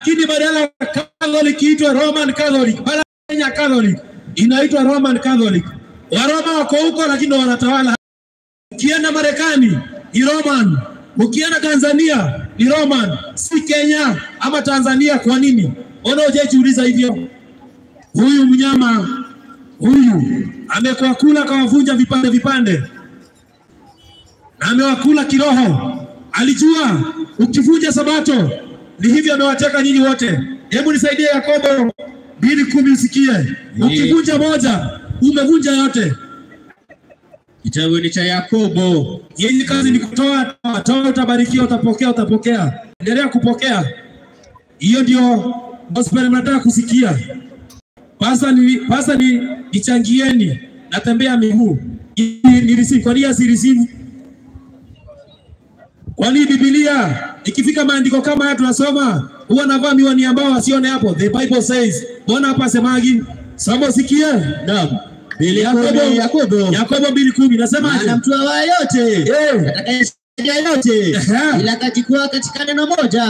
Lakini badala ya Catholic iitwe Roman Catholic, badala ya Kenya Catholic inaitwa Roman Catholic. Waroma wako huko, lakini wanatawala. Ukienda Marekani ni Roman, ukienda Tanzania ni Roman, si Kenya ama Tanzania. Kwa nini? Mbona hujajiuliza hivyo? Huyu mnyama huyu amekuwa kula kawavunja vipande vipande, na amewakula kiroho. Alijua ukivunja Sabato ni hivyo, amewateka nyinyi wote. Hebu nisaidie Yakobo 2:10 usikie. Ukivunja moja umevunja yote. Kitabu ni cha Yakobo. Yenye kazi ni kutoa, toa, utabarikiwa, utapokea, utapokea. Endelea kupokea. Hiyo ndio gospel mnataka kusikia. Pasa ni nichangieni, natembea miguu. Ni receive, kwa nini si receive? Kwa nini Biblia ikifika maandiko kama haya tunasoma, huwa navaa miwani ambao wasione hapo. The Bible says. Mbona hapa semagi? Soma usikie. Naam. Yakobo 2:10 nasema aje? Mtu awaye yote atakayesaidia yote ila akajikwa katika neno moja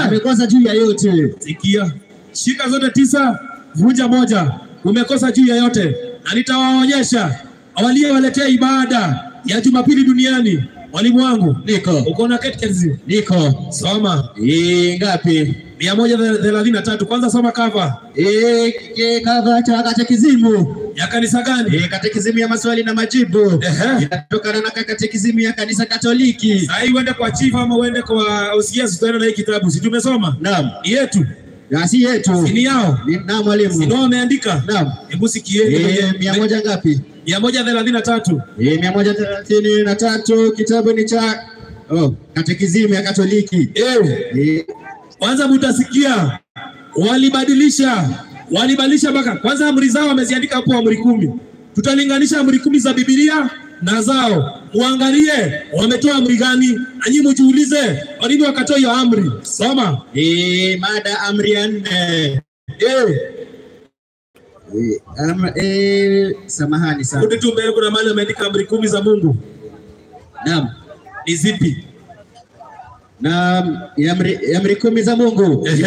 amekosa juu ya yote. Sikia. Shika zote 9, vunja moja, umekosa juu ya yote. Na nitawaonyesha waliyewaletea ibada ya Jumapili duniani. Mwalimu wangu, niko. Uko na catechism? Niko. Soma. Ngapi? 133. Kwanza soma cover. Cover cha katekizimu. Ya kanisa gani? Katekizimu ya maswali na majibu. Inatokana na katekizimu ya kanisa Katoliki. Sasa uende kwa chief ama uende kwa OCS utaenda na hii kitabu. Si tumesoma? Naam. Yetu. Na si yetu. Si ni yao. Naam mwalimu. Si ndio wameandika? Naam. Hebu sikieni. 100 ngapi? 133. 133 kitabu ni cha katekizimu ya Katoliki. Kwanza mtasikia walibadilisha mpaka kwanza amri zao wameziandika hapo, amri 10. Tutalinganisha amri 10 za Biblia na zao. Muangalie wametoa amri gani, na nyinyi mjiulize kwa nini wakatoa hiyo amri. Soma. Mada amri ya 4. Samahani sana. Rudi tu mbele, kuna mahali ameandika amri 10 za Mungu. Naam. Ni zipi? Naam, amri 10 za Mungu.